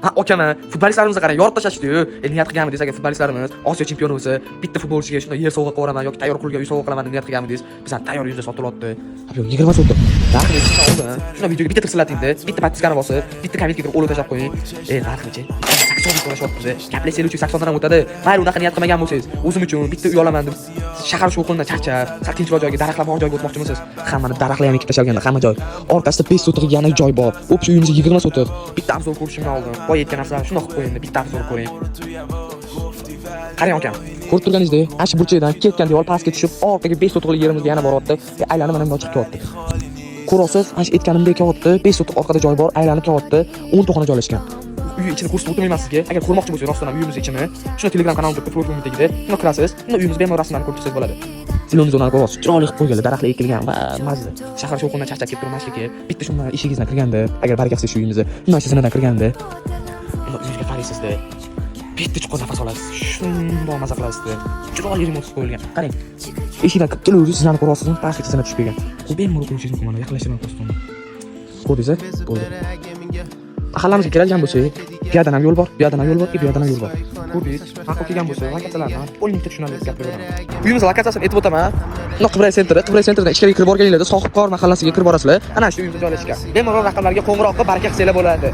Ha, okaman, futbolistlarimizga qarang, yorib tashlashdi-yu. Niyat qilganmidingiz, agar futbolistlarimiz Osiyo chempioni bo'lsa, bitta futbolchiga shunday yer sovg'a qilib yuboraman yoki tayyor qurilgan uy sovg'a qilaman deb niyat qilganmidingiz? Bizani tayyor uyimizda sotilyapti. Ha, bu yoq 20 sotix. Narxini eshitishdan oldin shuna videoga bitta tirsillatingda, bitta подписка ni bosib, bitta kommentga kirib o'lib tashlab qo'ying. Narxichi 80 so'rashyapti. Gaplashaylik uchun 80 dan ham o'tadi. Mayli, unaqa niyat qilmagan bo'lsangiz, o'zim uchun bitta uy olaman deb shahar shovqinidan charchab, sal tinchroq joyga, daraxtlar bor joyga o'tmoqchimisiz? Hammani daraxtlar ham ekib tashalganda hamma joy. Orqasida 5 sotix yana joy bor. Общий uyimiz 20 sotix. Bitta обзор ko'rishimdan oldin boya aytgan narsalarni shundoq qilib qo'ying, bitta обзор ko'ring. Qarang, akam. Ko'rib turganingizdek, ana shu burchakdan ketgan devor pastga tushib, orqaga 5 sotixli yerimizga yana boryapti. Aylanib mana bundoq chiqib kelyapti. Ko'rasiz, ana shu aytganimdek kelyapti. 5 sotix orqada joy bor, aylanib kelyapti. 10 ta xona joylashgan. Uy ichini ko'rsatib o'tirmayman sizga. Agar ko'rmoqchi bo'lsangiz, rostdan ham uyimiz ichini, shuni Telegram kanalimizda profil tagida, shuni kirasiz, shuni uyimiz bemalol rasmlarni ko'rib chiqsangiz bo'ladi. Зелёный zonani ko'ryapsiz, chiroyli qilib qo'yganlar, daraxtlar ekilgan va mazza. Shahar shovqinidan charchab kelib turib, mana shu yerga bitta shundan eshigingizdan kirganda, agar baraka qilsa shu uyimizni, shundan shu zinadan kirganda, unda uyingizga qaraysizda, bitta chuqur nafas olasiz, shundoq maza qilasizda. Chiroyli remont qilib qo'yilgan. Qarang, eshikdan kirib kelaverasiz, zinani ko'ryapsizmi? Pastgacha zina tushib kelgan. Bu bemalol ko'rishingiz mumkin, mana yaqinlashtirib ko'rsataman. Ko'rdingiz, bo'ldi. Mahallamizga keladigan bo'lsak, bu yerdan ham yo'l bor, bu yerdan ham yo'l bor, bu yerdan ham yo'l bor. Ko'rdingiz? Ma'qul kelgan bo'lsa, lokatsiyalarni полный tushunarli gapirib beraman. Uyimiz lokatsiyasini aytib o'taman. Bundoq Qibray центр i, Qibray центр idan ichkariga kirib borganinglarda Sohibkor mahallasiga kirib borasizlar. Ana shu uyimiz joylashgan. Bemalol raqamlarga qo'ng'iroq qilib baraka qilsanglar bo'ladi.